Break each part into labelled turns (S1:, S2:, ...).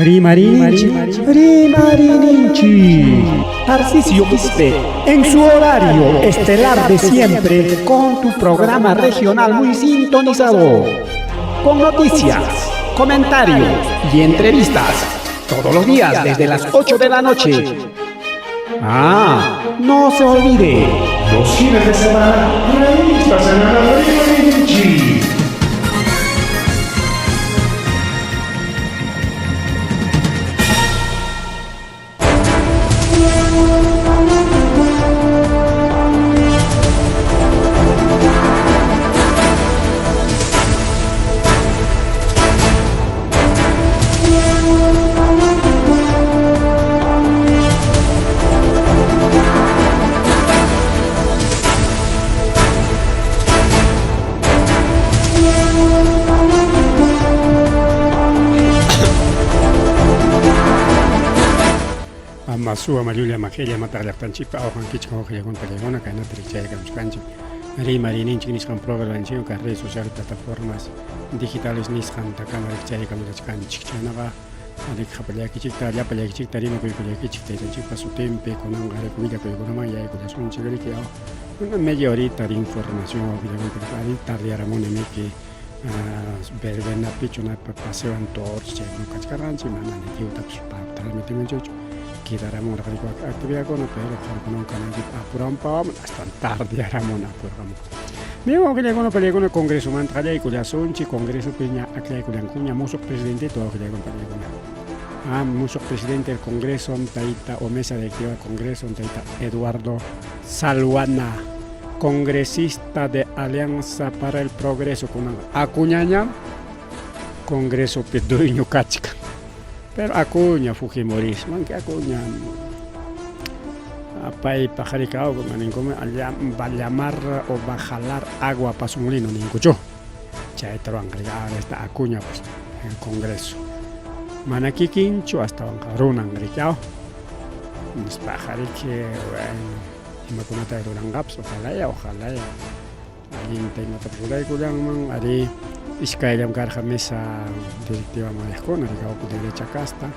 S1: Rimarininchik, rimarininchik. Tarcisio Quispe, en su horario estelar de siempre, con tu programa regional muy sintonizado. Con noticias, comentarios y entrevistas. Todos los días desde las 8 de la noche. Ah, no se olvide.
S2: Los fines de semana, revistas en la Rimarininchik.
S3: Ama suwa mallulla maqilla mataq llaqtanchikpa awqankichik wawqillakuna pallaykuna kaynata rikchaykamuchkanchik rimariyninchik nisqan programanchikwan kay redes sociales plataformas digitales nisqantakama rikchaykamurachkanchik chaynaqa rikqapallaykichikta llapallaykichikta rimakuykullaykichik taytanchikpa sutinpi kunanqa riki willakuykunaman yaykullasunchik riki una media horita de información wawqillakuna ari tardearamuni miki verbenapichu paseo Antorcha chaykuna kachkarqanchik mana ni lliwtapas transmitimunchikchu quedaramunraq riki wakin actividadkuna pero qamkunawan kananchik apuranpawamun astawan tardearamun apurqamun. Bien wawqillaykuna pallaykuna congresomanta qallaykullasunchik congresopi ña akllaykullankuña musuq presidenteta wawqillaykuna pallaykuna. Ah, musuq presidente del congreso tayta o mesa directiva del congreso tayta Eduardo Salhuana congresista de Alianza para el Progreso kunanqa Acuñañam congresopi dueño kachkan pero Acuña Fujimorismo aunque Acuña paypaq riki ninkumi va a llamar o va a jalar agua pa su molino ninkuchu chayta ruwanqa riki ahora está Acuña pues en el congreso mana kikinchu astawanqa runan riki aw nispaqa riki bueno imakunata ruranqapas ojalaya ojalaya allinta imatapas ruraykullanman arí iskayllam karqa mesa directiva riqkuna riki derecha casta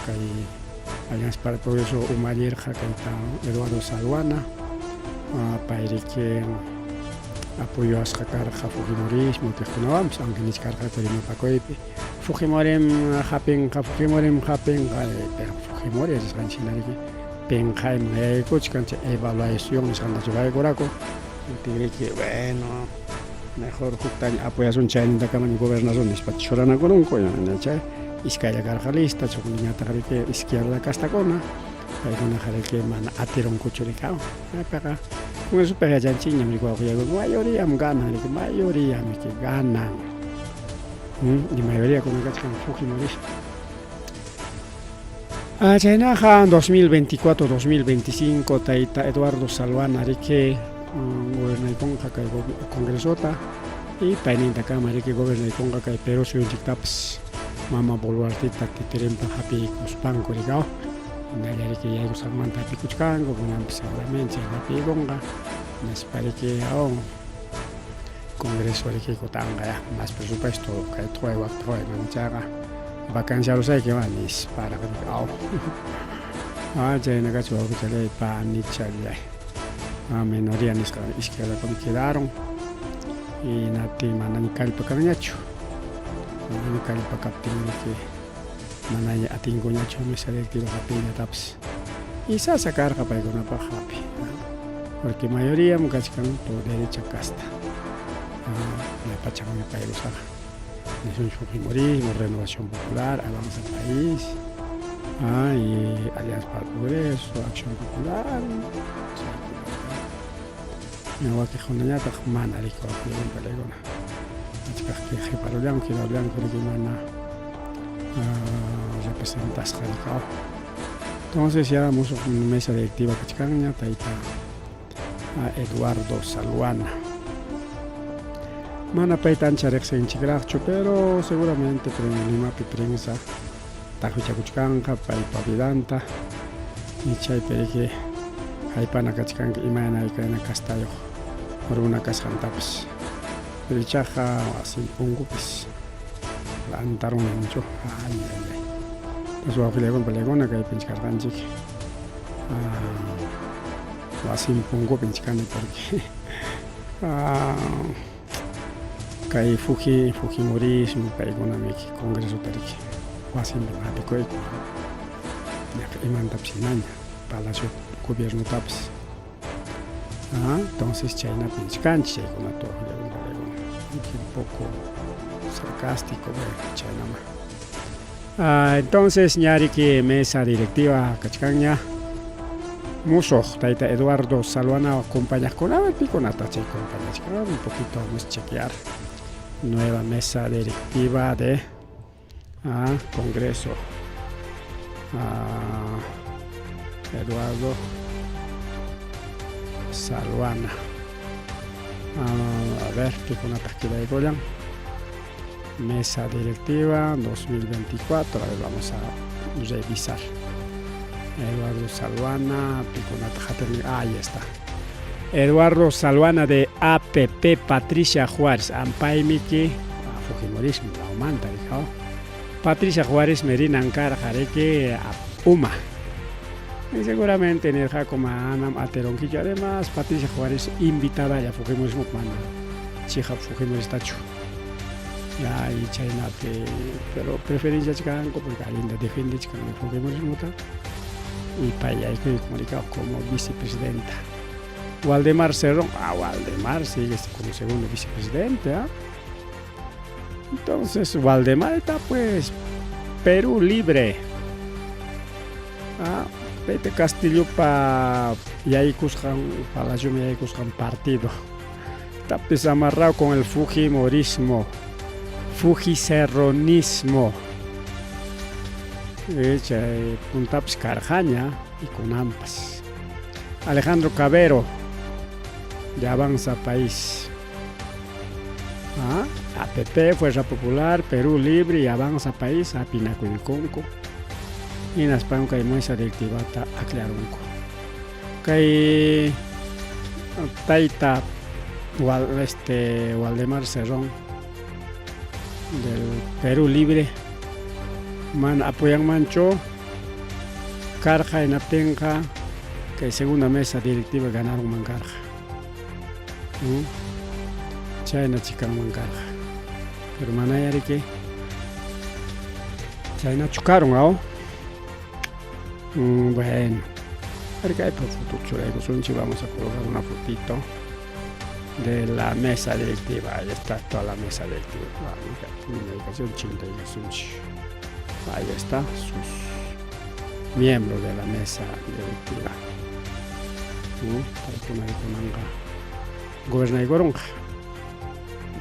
S3: kay Alianza para el Progreso umallirqa kayta Eduardo Salhuana pay riki apoyoasqa karqa fujimorismo tiqkunawanpas aunque nichkarqaku rimapakuypi Fujimorim hapinqa Fujimorim hapinqa pero Fujimori risqanchik hina riki pinqayman yaykuchkan chay evaluación nisqanta churaykuraqku riki bueno mejor huktaña apoyasun chaynintakamaña gobernasun nispa churanakurunku chay iskaylla karqa lista hukninñataq riki izquierda castakuna paykunaqa riki mana atirunkuchu riki payqa congresopiqa yachanchikñam riki wawqillaykuna mayoriam ganan riki mayoriam riki ganan y mayoría kunan kachkan fujimorismo. Chaynaqa 2024-2025 tayta Eduardo Salhuana riki gobernaykunqa kay congresota y paynintakama riki gobernaykunqa kay Perú suyunchiktapas mama Boluarteta titirinpaq hapiykuspanku riki aw hinalla riki yaykusqanmanta hapikuchkanku kunanpas seguramente hapiykunqa nispa riki aw congreso riki kutanqa ya más presupuesto kayta quway wakta quway mana chayqa vacanciarusayki va nisparaq riki aw chayna kachun wawqichallay panichallay minoría nisqa izquierdakuna quedaron hinaptin manaña kallpa kanñachu manaña kallpa kaptin riki manaña atinkuñachu mesa directiva hapiyllatapas y sasa karqa paykunapaq hapiy porque mayoríam kachkan tu derecha casta llapachanmi paykusaqa nisunchik fujimorismo renovación popular avanza país y alianza para el progreso acción popular wakiqkunañataq mana riki paykuna achkaq qhiparullanku quedarullanku riki mana representasqa riki entonces ya musuq mesa directiva kachkanña tayta Eduardo Salhuana mana payta ancha riqsinchikraqchu pero seguramente Limapi prensa taqwichakuchkanqa paypa vidanta y chaypi riki haypana kachkanka imayna kayna castayuq runa kasqantapas pero ichaqa wasin punkupis Antarun ninchu. Ay, ay, ay. Entonces, wawqillaykuna palaykuna kaypinchik karqanchik. Ah, wasin punkupinchik kani porque ah, kay Fuji, Fujimorismo paykunami congresota riki wasinpi hapikuyku. Ñaqa imantapis hinaña palacio gobiernotapis. Ah, entonces chaynapinchik kanchik chaykunata wawqillaykuna palaykuna. Un poco sarcástico, bueno, chaynama. Ah, entonces ñariki mesa directiva kachkanña musuq tayta Eduardo Salhuana acompañaqkuna pikunata chay compañachkan un poquito vamos a chequear nueva mesa directiva de ah, Congreso. Ah, Eduardo Salhuana. Ah, a ver, pikunataq quedaykullan. Mesa directiva 2024, a ver, vamos a revisar. Eduardo Salhuana, pikunataq ahí está. Eduardo Salhuana de APP Patricia Juárez, Ampaymiki, Fujimorismo, la dijo. Patricia Juárez Merina karqa riki Uma. Y seguramente nirqaku manam ateronkichu. Además, Patricia Juárez invitada ya Fujimorismo mana chiqap Fujimoristachu. Ya y chaynapi, pero preferenciachkanku porque allinta defiendechkan Fujimorismota y pay yaykuyku como vicepresidenta. Waldemar Cerrón, ah, Waldemar sigue como segundo vicepresidente, ¿ah? Entonces, Waldemar está pues Perú libre. Ah, Pepe Castillo pa yaykusqan palacio yaykusqan partido. Está amarrado con el fujimorismo, fujicerronismo. Chay puntapis karqaña y kunanpas. Alejandro Cabero de Avanza País. Ah, APP, Fuerza Popular, Perú Libre y Avanza País, hapinakuykunku. Hinaspan kay mesa directivata aklarunku. Kay tayta Waldemar Cerrón del Perú Libre mana apoyanmanchu karqa hinaptinqa kay segunda mesa directiva ganarunman karqa. Chayna chikanman karqa. Pero manaya riki chaynachu karun aw. Bueno, kaypa foto churaykusunchik, vamos a colocar una fotito de la mesa directiva. Ahí está toda la mesa directiva. Ahí está sus miembros de la mesa directiva. Paykuna kunanqa gobernaykurunqa.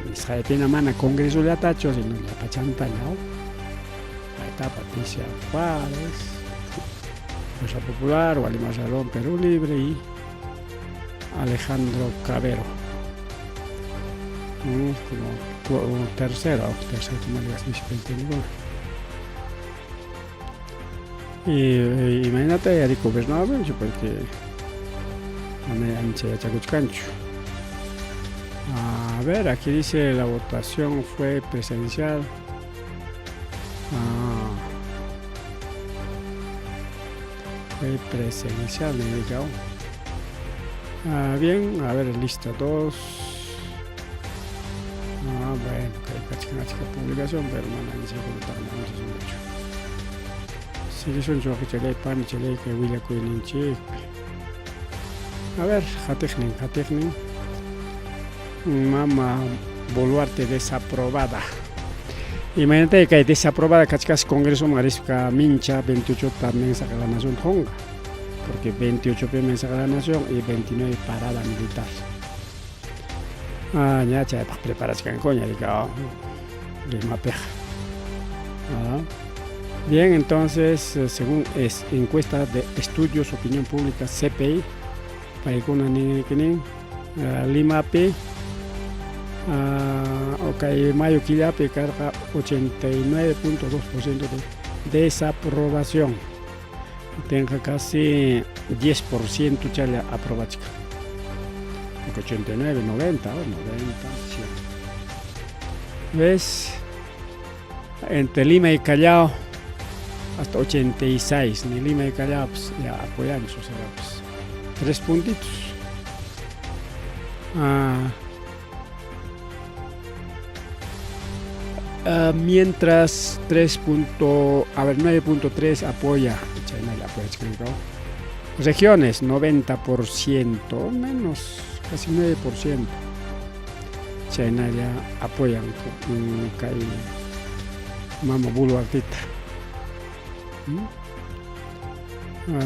S3: Nisqaypina mana congresollatachu, sino llapachantaña. Ahí está Patricia Juárez, Fuerza Popular, Waldemar Cerrón, Perú Libre y Alejandro Cabero. Como tercero, tercero como digas, vicepresidente. Y imagínate, ari gobernador, porque mana ancha yachakuchkanchu. A ver, aquí dice la votación fue presencial. Ah, fue presencial, me digo. Ah, bien, a ver, lista 2. Ah, bueno, que hay publicación, pero mana mucho. Siguisunchik chalay pani chalay kay willakuyninchikpi. A ver, qatiqnin, qatiqnin. Mama Boluarte desaprobada. Imagínate que desaprobada kachkas Congreso risqa mincha 28 mensaje a la nación qunqa. Porque 28 mensaje a la nación y 29 parada militar. Ah, ña chaypaq preparachkankuña rika Limapiqa. Ah. Bien, entonces, según es encuesta de estudios opinión pública CPI, paykuna nin Limapi okay, mayo killapi karqa 89.2% de desaprobación. Tenga casi 10% challa aprobachka. Porque 89, 90, 90, 100. ¿Ves? Entre Lima y Callao hasta 86, ni Lima y Callao pues, ya apoyan, o sea, pues, tres puntitos. Ah, mientras 3. A ver, 9.3 apoya, China ya apoya, Regiones, 90%, menos, casi 9%. China ya apoyan kay Mama Boluartita. ¿Mm?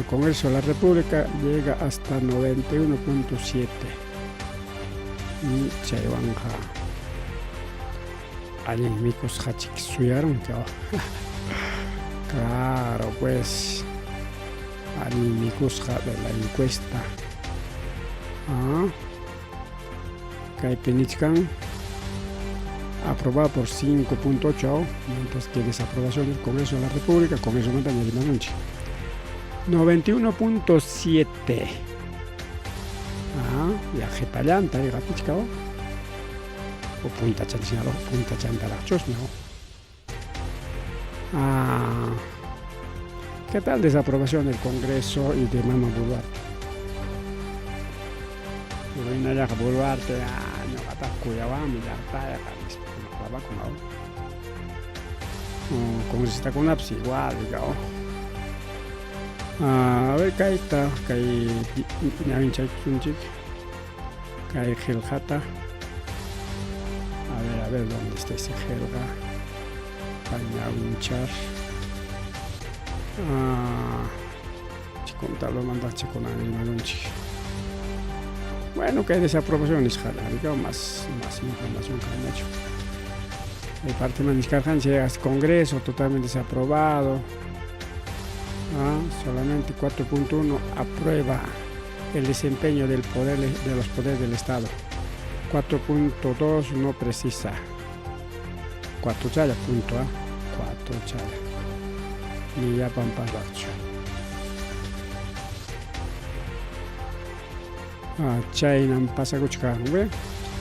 S3: Congreso de la República llega hasta 91.7. Chaywanqa allin mikusqachik suyarun. Claro, pues allin mikusqa de la encuesta. Ah. Kaypi nichkan aprobado por 5.8, mientras que desaprobación del Congreso de la República, Congreso Montaña de Manunchi, 91.7. Ah, ya qhipallanta qatichka o punta chanchinalo, punta chantaraqchus, no. Ah, ¿qué tal desaprobación del Congreso y de Mama Boluarte? Pero inallaqa Boluarte, ah, ñuqataq kuyawanmi llaqtayqa nispa qlabakun, congresistakunapas igual, ah, a ver kayta kay ñawinchaykunchik kay qillqata. A ver dónde está ese qillqa pa ñawinchar. Ah, chikunta mandaq chikuna rimarunchik. Bueno, kay desaprobación nisqa más, más información kaynachu. El parte nichkarqanchik hasta Congreso totalmente desaprobado. Ah, solamente 4.1 aprueba el desempeño del poder de los poderes del Estado. 4.2 no precisa. 4 chaya punto a 4 chaya. Ni ya pamparrachu. Ah, chaynam pasakuchkan, ¿ve?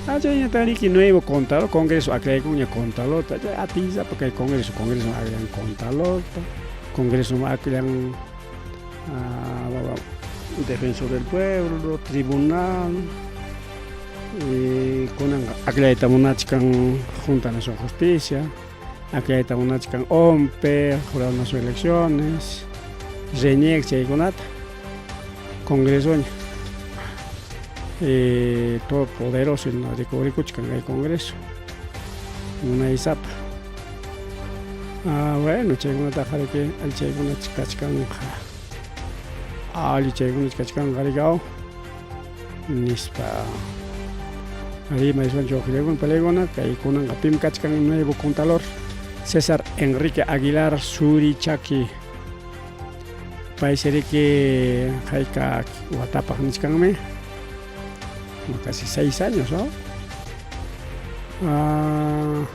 S3: Ah, chayna tariki nuevo contador, Congreso aklaykuña contador, atiza porque el Congreso, Congreso aklan contador, Congreso aklan ah, defensor del pueblo, tribunal, y kunanqa aklayta munachkan Junta Nacional de Justicia, aklayta munachkan ONPE, Jurado Nacional de Elecciones, RENIEC chaykunata, Congresoña. Todo poderoso no rikurikuchkan kay Congreso munaysapa. Ah, bueno, chaykunataqa riki allichaykuna kachkanqa, allichaykuna kachkanqa riki nispa rimaysuanchik waqllaykuna palaykuna. Kay kunanqa pim kachkan nuevo contador? César Enrique Aguilar Surichaki. Paysi riki hayka watapaq nichkanmi, casi 6 años, ¿no? Ah,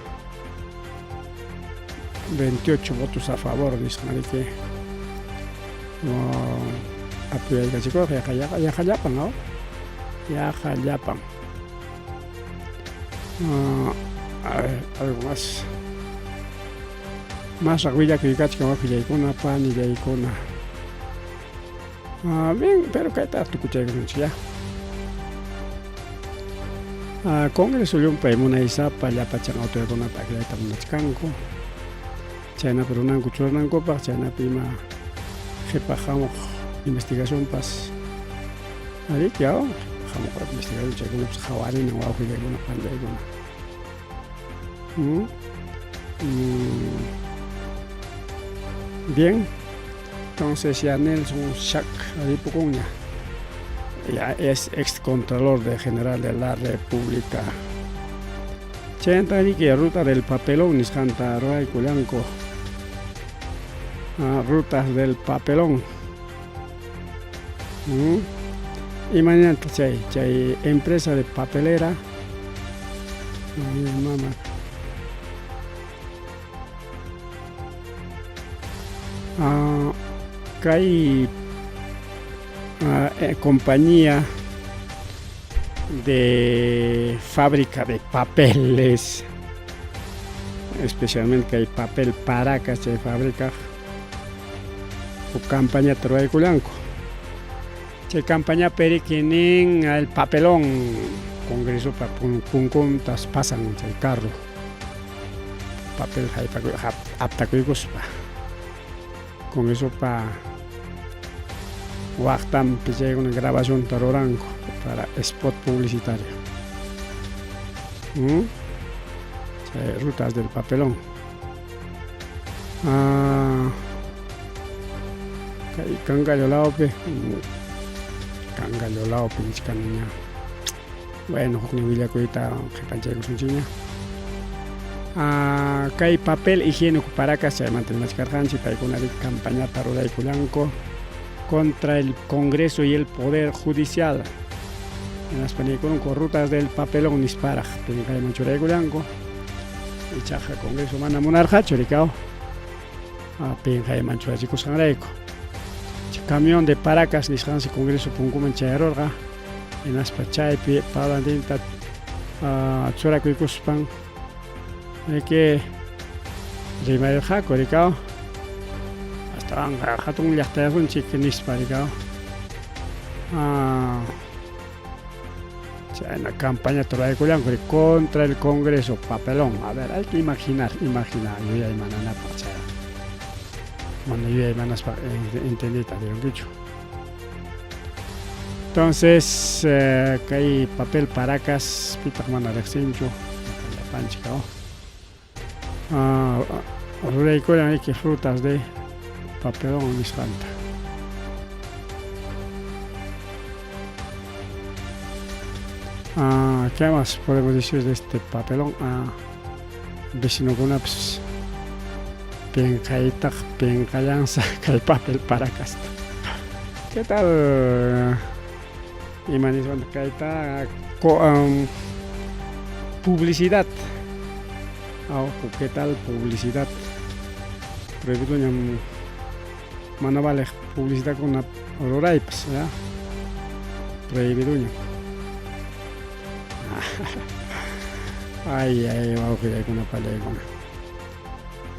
S3: 28 votos a favor nisqan riki apoyaykachikuq yaqa yaqa llapan, ¿no? Yaqa llapan. A ver, algo más. Más willakuy kachkan wakillaykuna panillaykuna. Ah, bien, pero kayta tukuchaykunchik ya. Ah, Congreso llumpay munaysapa llapachan autoridadkunata aklayta munachkanku. Chaynapi runanku churanankupaq, chaynapi ima qhipaq hamuq investigacionpas ariki hamuq investigación chaykunapas qhawarinan wawqillaykuna panillaykuna. Bien, entonces ya Nelson Shack ripukunña. Ya es ex contralor de general de la República. Chayanta riki ruta del papelón nisqanta ruwaykullanku. Ah, rutas del papelón. Imaynata chay chay empresa de papelera. Ay, mama. Ah, kay compañía de fábrica de papeles. Especialmente kay papel Paracas chay fabricaq huk campañata ruwaykullanku. Chay campañapi riki nin el papelón congresopa punkuntas pasan chay carro papel aptakuykuspa congresopa waqtanpi chaykuna grabacionta ruranku para spot publicitario. Chay rutas del papelón. Ah, kay Cangallo lawpi, Cangallo lawpi nichkaniña. Bueno, huknin willakuyta qhipanchaykusunchikña. Ah, kay papel higiénico Paracas chaymanta rimachkarqanchik, paykuna campañata ruraykullanku contra el Congreso y el Poder Judicial. Hinaspa niykurunku rutas del papelón nisparaq pinqayman churaykullanku. Ichaqa Congreso mana munarqachu rikaw pinqayman churachikusqanrayku. Chay camión de Paracas nisqansi Congreso punkuman chayarurqa. Hinaspa chaypi parlantinta churakuykuspan riki rimarirqaku rikaw astawanqa hatun llaqtayasunchik nispa rikaw. Chayna campañata ruraykullanku contra el Congreso, papelón. A ver, hay que imaginar, imaginar, yuyaymananapaq chay. Mana yuyaymanaspa entendiyta atirunkichu. Entonces, kay papel Paracas pitaq mana riqsinchu, llapanchik ruraykullan riki frutas de papelón nisqanta. ¿Qué más podemos decir de este papelón? Vecinokunapas pinqaytaq pinqallansa kay papel Paracasta. ¿Qué tal? Ima nisqanta kayta publicidad. ¿Qué tal publicidad? Prohibidoñam mana valeq publicidadkuna ruraypas, ¿ya? Prohibidoñam. Ay, ay, wawqillaykuna pallaykuna.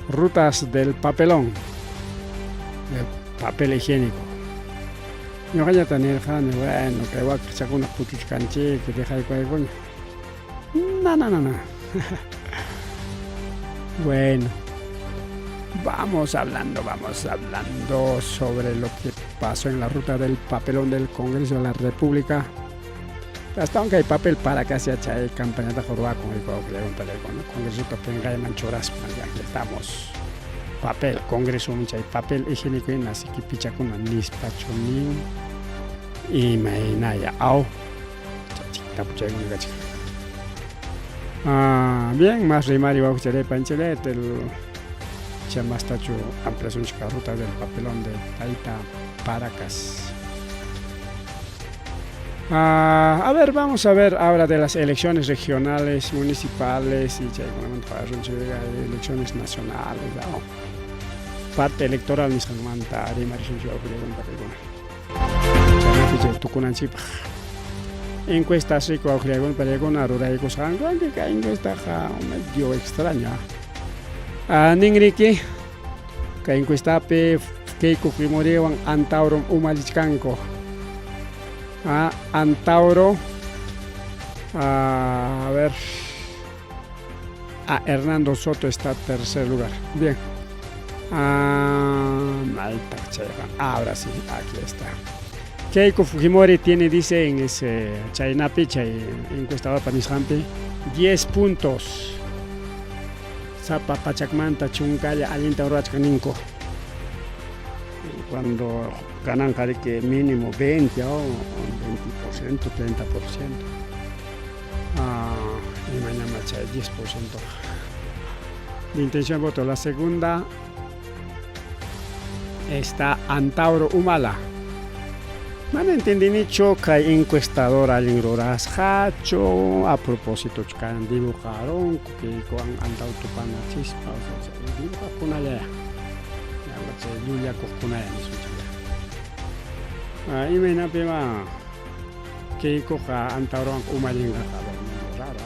S3: Rutas del papelón, del papel higiénico. Ñuqañata nirqani, bueno, kay wakchakuna puchuchkanchik, dejaykuaykuña. No, no, no, no. Bueno, vamos hablando sobre lo que pasó en la ruta del papelón del Congreso de la República. Hasta aunque hay papel para que se echa campaña de con el Congreso pinqayman churaspa, ya que estamos. Papel, Congreso hay papel higiénico y así que pichakuna nispachu nin imaynaya aw. Bien, más rimari wawqichalay panchalay el chamastachu ampliación ruta del papelón de Taita Paracas. A ver, vamos a ver ahora de las elecciones regionales, municipales y elecciones nacionales. ¿No? Parte electoral nisqanmanta rimarisunchik. Tukunanchikpaq. Encuestas riku wawqillaykunapa pallaykuna ruraykusqanku, kay encuestaqa medio extraña. Ninriki kay encuestapi Keiko Fujimoriwan Antauro umallichkanku. Antauro, a ver, Hernando Soto está en tercer lugar. Bien. Ahora sí, aquí está. Keiko Fujimori tiene, dice en ese chaynapi, chay encuestador panisqanpi, 10 puntos. Sapa pachakmanta chunkalla allinta rurachkan ninku. Cuando ganan que mínimo 20 o 20%, 30%. Y mañana 10% de intención de voto. La segunda está Antauro Humala. Mana entendinichu kay encuestador allin rurasqachu a propósito kan dibujarunku Keikowan Antauro tupanachispa, o sea, dibujaqkunalla chay llullakuqkunalla nisunchik. Imaynapima Keikoqa Antaurowan umallinqa, a ver, medio raro.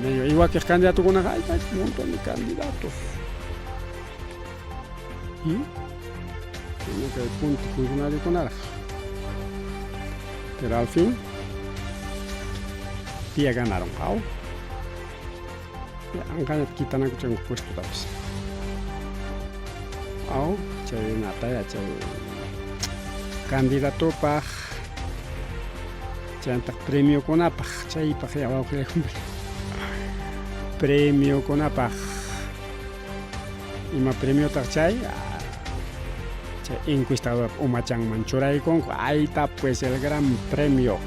S3: Medio y wakiq candidatokunaqa hay un montón de candidatos. ¿Mm? Kay punto funcionariokunaraq. Pero al fin pia ganaron, aw. Anqaña quitananku chay puestotapas. Aw, chaynataya chay candidatopaq chayantaq premiokunapaq chaypaq ya wawqillaykuna premiokunapaq ima premiotaq chay chay encuestador umachanman churaykunku ahí está pues el gran premio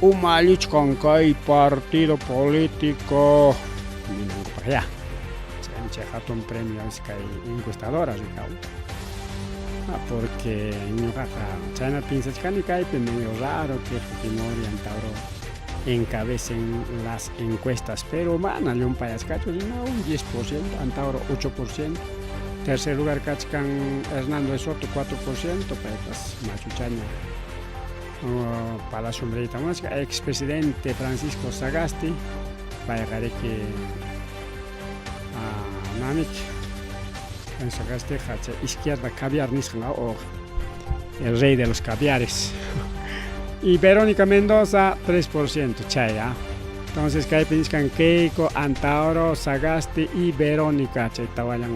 S3: umallichkan kay partido político ninankupaq ya chaymi chay hatun premio es kay encuestadora rikaw ah, porque ñuqaqa chayna piensachkani kaypi medio raro que Fujimori Antauro encabecen las encuestas, pero mana llumpayachkachu, sino un 10%, Antauro 8%, tercer lugar kachkan Hernando de Soto 4%, paypas machuchaña Palacio Mreyta munachka, expresidente Francisco Sagasti, payqariki namik Sagastiqa chay izquierda caviar nisqan o el rey de los caviares. Y Verónica Mendoza 3% chay, ¿ah? Entonces kaypi nichkan Keiko, Antauro, Sagasti y Verónica chay tawallan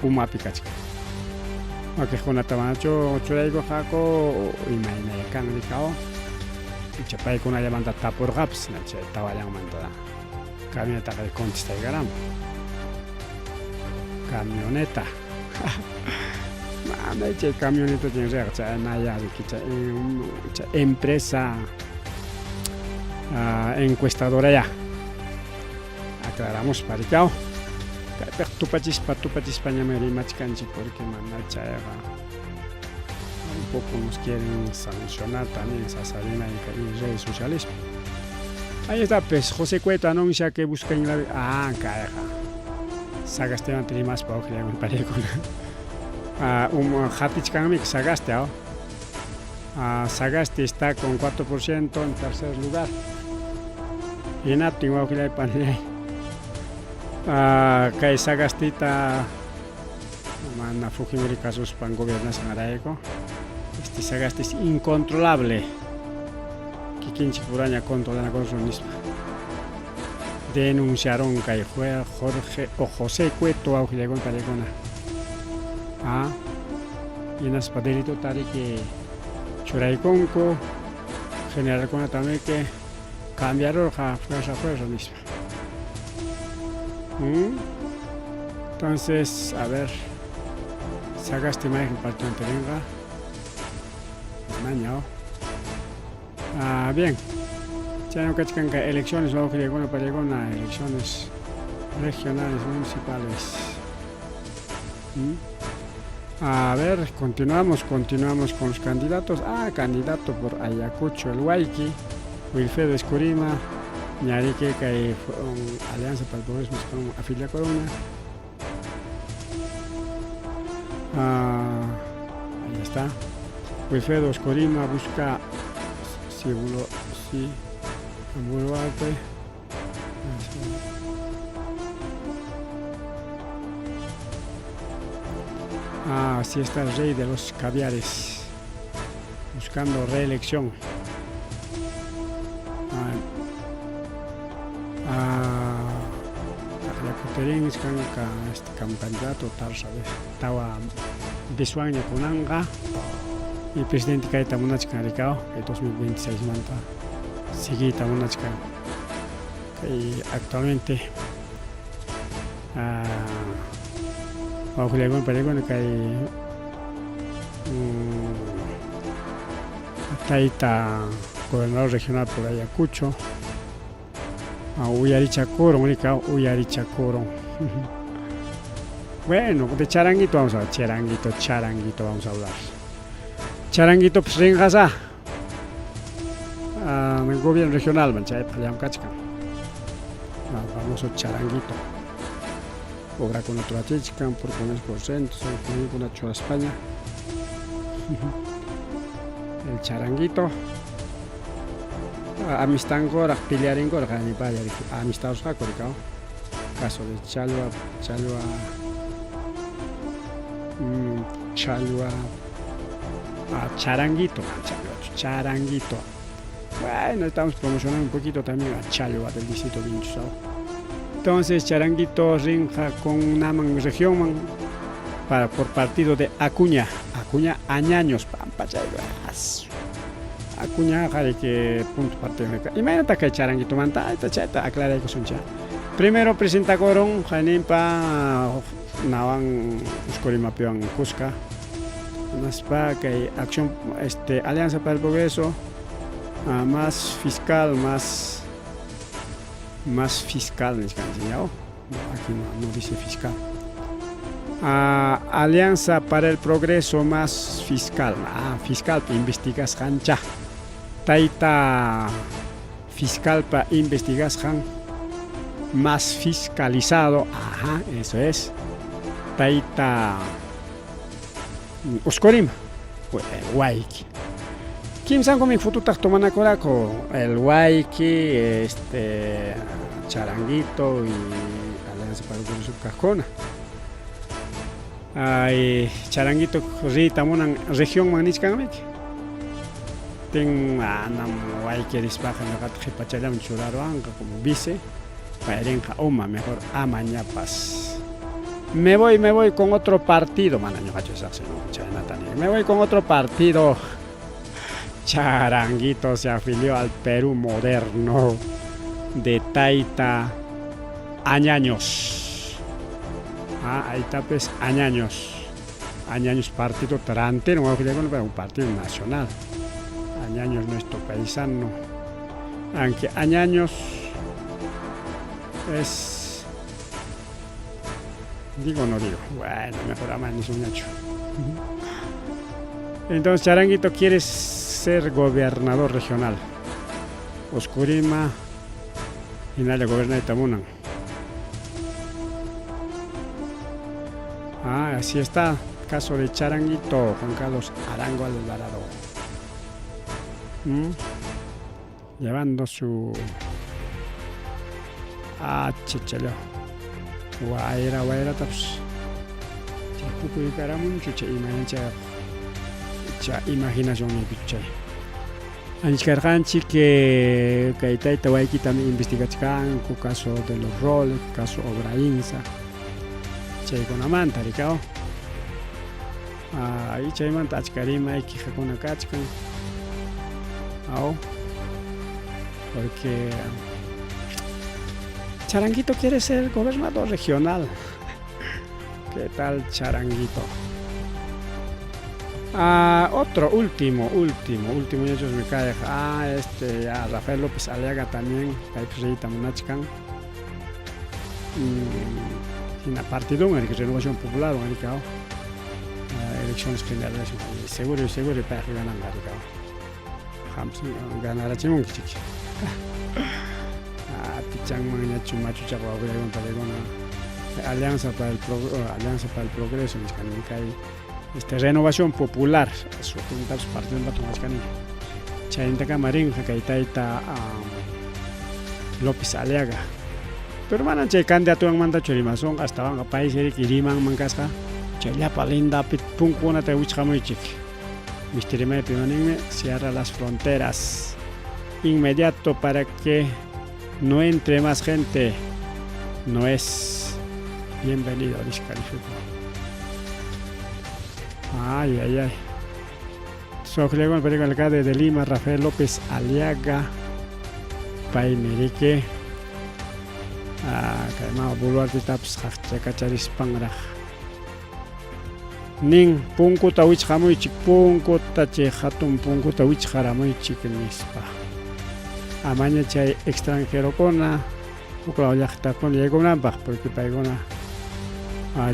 S3: umapi kachkan. Wakiqkunata manachu churaykurqaku imaynaya kan rikao. Icha paykunallamanta tapurqapas chay tawallanmanta camionetaqa contestaykaramo. Camioneta. Mana chay camioneta chin riq chay naya riki chay chay empresa encuestadora ya. Aclaramos parikao. Kaypiq tupachispa tupachispa ñami rimachkanchik porque mana chayqa un poco nos quieren sancionar también sasa rimayqa en redes sociales. Ahí está pues José Cueto anuncia que busca en la ah kayqa Sagastiman rimaspa uqllayman pareykuna. Hatichkanmi Sagasti, ¿oh? Sagasti está con 4% en tercer lugar. Hinaptin wawqillay panillay. Kay Sagastita mana Fujimori kasuspan gobernasqanrayku este Sagasti es incontrolable. Kikinchik puraña controlanakusun nispa. Denunciaron kay Jorge o José Cueto wawqillaykuna panaykuna. Hinaspa delitota riki churaykunku generalkuna también que cambiarurqa fuerza fuerza nispa. Entonces, a ver, Sagasti mayqin partidomanta rinqa. Maña, bien. Chayman kachkan kay elecciones wawqillaykuna panaykuna, elecciones regionales municipales. A ver, continuamos, continuamos con los candidatos. Ah, candidato por Ayacucho, el Huayqui, Wilfredo Escurima, Ñarique, kay Alianza para el Progreso con Afilia Corona. Ahí está. Wilfredo Oscorima busca si si Boluarte. Ah, así está el rey de los caviares, buscando reelección. Ayacuterín este candidato tarsa tawa biswaña kunanqa y presidente kayta munachkan rikao kay 2026 manta siguiyta munachkan kay actualmente wawqillaykuna panaykuna kay tayta gobernador regional por Ayacucho uyarichakurun rikao uyarichakurun. Bueno, de charanguito vamos a hablar, charanguito, charanguito vamos a hablar. Charanguito pues rinqasa el gobierno regional man chaypaq llamkachkan. Famoso charanguito. Obrakunata rurachichkan por por ciento, kuna churaspaña. El charanguito. Amistankuraq pelearinkuraq anipalla riki amistadusqaku rikaw caso de challwa challwa challwa charanguito challwa charanguito bueno estamos promocionando un poquito también a challwa del distrito Vinchusao entonces charanguito rinqa con naman regionman para por partido de Acuña Acuña Añaños pampachayqa Acuñaqa riki punto partido imaynataq kay charanguitomanta ayta chayta aclaraykusunchik primero presentakuron hayninpa huk nawan Uscurimapiwan kuska hinaspa kay acción este Alianza para el Progreso más fiscal más más fiscal nisqanchik ñaw aquí no, no dice fiscal Alianza para el Progreso más fiscal fiscal investigasqancha tayta fiscalpa investigasqan más fiscalizado ajá eso es tayta Uscurima Wayki kimsankumi fotutaq tomanakuraku el Wayki este Charanguito y Alianza para el Progreso kaqkuna ay Charanguito riyta munan regionman nichkanmiki tin manam Wayki rispaqa ñuqata qhipachallaman churaruwanqa como vice payrinqa uma mejor amañapas me voy me voy con otro partido mana ñuqachu sino chaynata ni me voy con otro partido Charanguito se afilió al Perú moderno de Taita Añaños ahí está pues Añaños Añaños partido tarantero pero un partido nacional Añaños nuestro paisano aunque Añaños es digo o no digo bueno mejor ama ni hecho entonces Charanguito quiere ser gobernador regional Oscurima hinalla gobernayta munan así está caso de Charanguito Juan Carlos Arango Alvarado llevando su chichallo wayra wayratapas chay pukuyukaramunchu chay imaynachay chay imaginacionniypi chay anchkarqanchik que kay tayta waykitami investigachkanku caso de los Rolex caso Obrainsa chaykunamanta rikaw y chaymanta achka rimay quejakuna kachkan aw porque Charanguito quiere ser gobernador regional ¿Qué tal Charanguito? Otro último, último, último ellos me cae. Este ya Rafael López Aliaga también, paypis riyta munachkan. Hina partidun Renovación Popular rikaw. Elecciones generales seguro seguro payqa gananqa rikaw. Qampas ganarachimunki chiki. Atichanmanñachu machuchaqa wawqillaykuna paykuna Alianza para el Alianza para el Progreso nisqani kay este Renovación Popular sutintapas partidunta tomachkani chaynintakama rinqa kay tayta López Aliaga pero manam chay candidaturanmantachu rimasunqa astawanqa paysi riki rimanman kasqa chay llapa lindapi punkukunata wichqamuychik misti rimaypi imaninmi cierra las fronteras inmediato para que no entre más gente no es bienvenido descalificó ay ay ay Soqllakuna payqa alcalde de Lima Rafael López Aliaga paymi riki kay mama Boluartetapas qaqchakacharispanraq nin punkuta wichqamuychik punkuta chay hatun punkuta wichqaramuychik nispa amaña chay extranjerokuna huk law llaqtakuna yaykunanpaq porque paykuna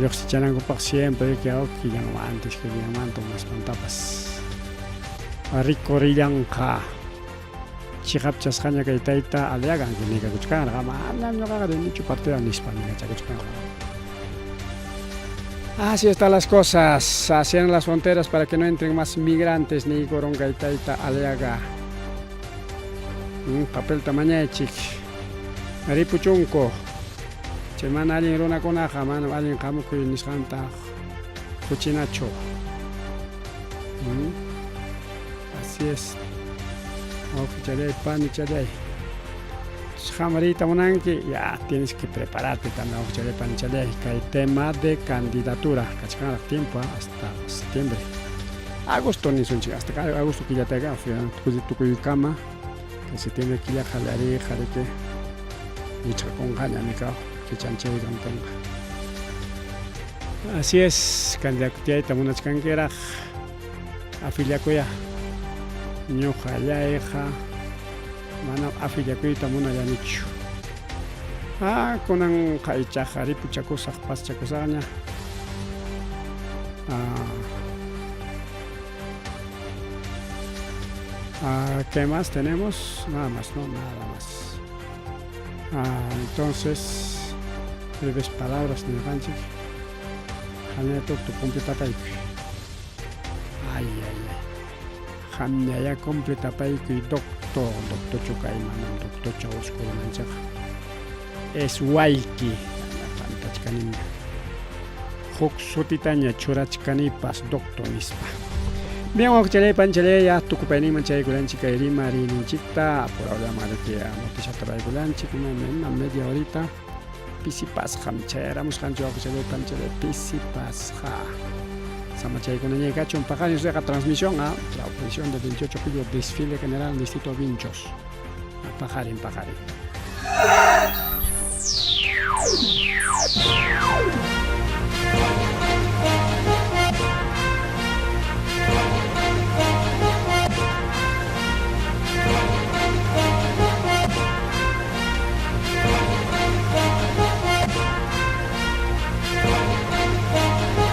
S3: lluqsichanankupaq siempre riki killanmanta iskay killanmanta masmantapas rikurillanqa chiqapchasqaña kay tayta Aliaga nikakuchkanraq manam ñuqaqa rinichu partido nispa nikachakuchkanraq Así están las cosas, cierran las fronteras para que no entren más migrantes ni kay tayta Aliaga. Papelta mañaychik. Ripuchunku. Chay mana allin runakunaqa manam allin qamukuy nisqanta quchinachu. Así es. Wawqichalláy, panichalláy. Qam riyta munanki, ya tienes que prepararte también, wawqichalláy, panichalláy. Kay tema de candidatura, kachkanraq tiempo hasta septiembre. Agosto nisunchik, hasta agosto killataqa tukuykama, kay septiembre killa qallariyqa riki wichqakunqaña nikaw kichanchaykamtinqa. Así es, candidatuyayta munachkankiraq afiliakuya. Ñuqallayqa manam afiliakuyta munallanichu. Ah, kunanqa ichaqa ripuchakusaq, paschakusaqña. Ah, ah, ¿qué más tenemos? Nada más, no, nada más. Ah, entonces, breves palabras nirqanchik. Qamña completapaykuy. Ay, ay, ay. Qamñayá completapaykuy, doctor. Doctorchu kay manam doctorcha uskurumanchikqa. Es wayki. Pantachkaniña. Huk sutitaña churachkanipas doctor nispa. Bien, wawqichalay, panichalay, ya tukupayninman chaykulanchik kay rimariyninchikta. Apurado noticiata ruraykulanchik, una media horita. Pisipasqam chayaramusqanchik wawqichalay, panichalay, pisipasqa. Samachaykunañay kachun paqarin riqa transmisión a transmisión del 28 de julio, desfile general distrito Vinchos. Paqarin, paqarin.